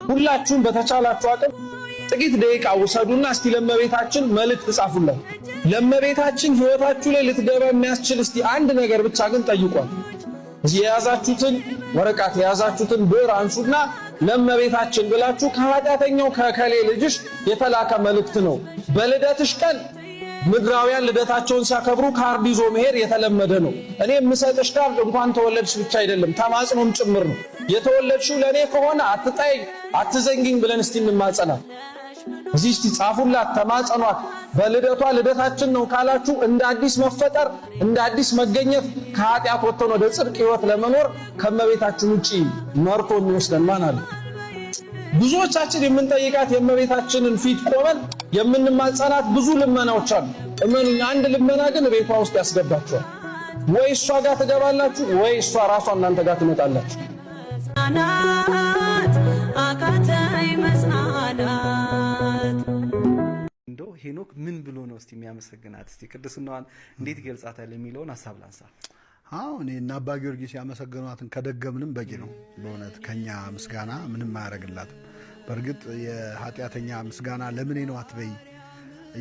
ሁላችሁም በተቻላችሁ አቅም ጥቂት ደቂቃ ውሰዱና እስቲ ለእመቤታችን መልእክት ጻፉላት። ለእመቤታችን ሕይወታችሁ ላይ ልትገባ የሚያስችል እስቲ አንድ ነገር ብቻ ግን ጠይቋል። እዚህ የያዛችሁትን ወረቀት፣ የያዛችሁትን ብዕር አንሱና ለእመቤታችን ብላችሁ ከኃጢአተኛው ከከሌ ልጅሽ የተላከ መልእክት ነው። በልደትሽ ቀን ምድራውያን ልደታቸውን ሲያከብሩ ካርድ ይዞ መሄድ የተለመደ ነው። እኔ የምሰጥሽ ካርድ እንኳን ተወለድሽ ብቻ አይደለም፣ ተማጽኖም ጭምር ነው። የተወለድሽው ለእኔ ከሆነ አትጣይ፣ አትዘንጊኝ ብለን እስቲ እንማጸናት። እዚህ እስቲ ጻፉላት፣ ተማጸኗት። በልደቷ ልደታችን ነው ካላችሁ እንደ አዲስ መፈጠር፣ እንደ አዲስ መገኘት፣ ከኃጢአት ወጥተን ወደ ጽድቅ ሕይወት ለመኖር ከእመቤታችን ውጪ መርቶ የሚወስደን ማን አለ? ብዙዎቻችን የምንጠይቃት፣ የእመቤታችንን ፊት ቆመን የምንማጸናት ብዙ ልመናዎች አሉ። እመኑኝ፣ አንድ ልመና ግን ቤቷ ውስጥ ያስገባችኋል። ወይ እሷ ጋር ትገባላችሁ፣ ወይ እሷ ራሷ እናንተ ጋር ትመጣላችሁ። አቃተኝ መጽናናት። እንደው ሄኖክ ምን ብሎ ነው እስቲ የሚያመሰግናት? እስቲ ቅድስናዋን እንዴት ይገልጻታል የሚለውን ሀሳብ ላንሳ። አዎ፣ እኔ እና አባ ጊዮርጊስ ያመሰገኗትን ከደገምንም በቂ ነው። በእውነት ከኛ ምስጋና ምንም አያደርግላትም። በእርግጥ የኃጢአተኛ ምስጋና ለምኔ ነው አትበይ፣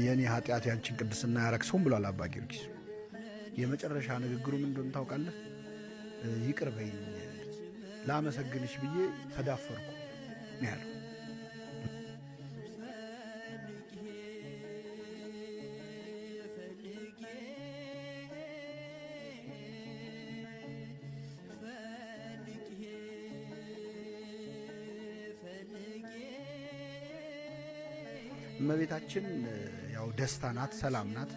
የእኔ ኃጢአት ያንቺን ቅድስና ያረክሰውም ብሏል አባ ጊዮርጊስ። የመጨረሻ ንግግሩ ምን እንደሆነ ታውቃለህ? ይቅር በይኝ፣ ላመሰግንሽ ብዬ ተዳፈርኩ ነው ያለው። እመቤታችን ያው ደስታ ናት፣ ሰላም ናት፣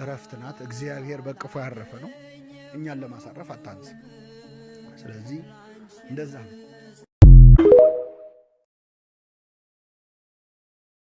እረፍት ናት። እግዚአብሔር በቅፎ ያረፈ ነው። እኛን ለማሳረፍ አታንስ። ስለዚህ እንደዛ ነው።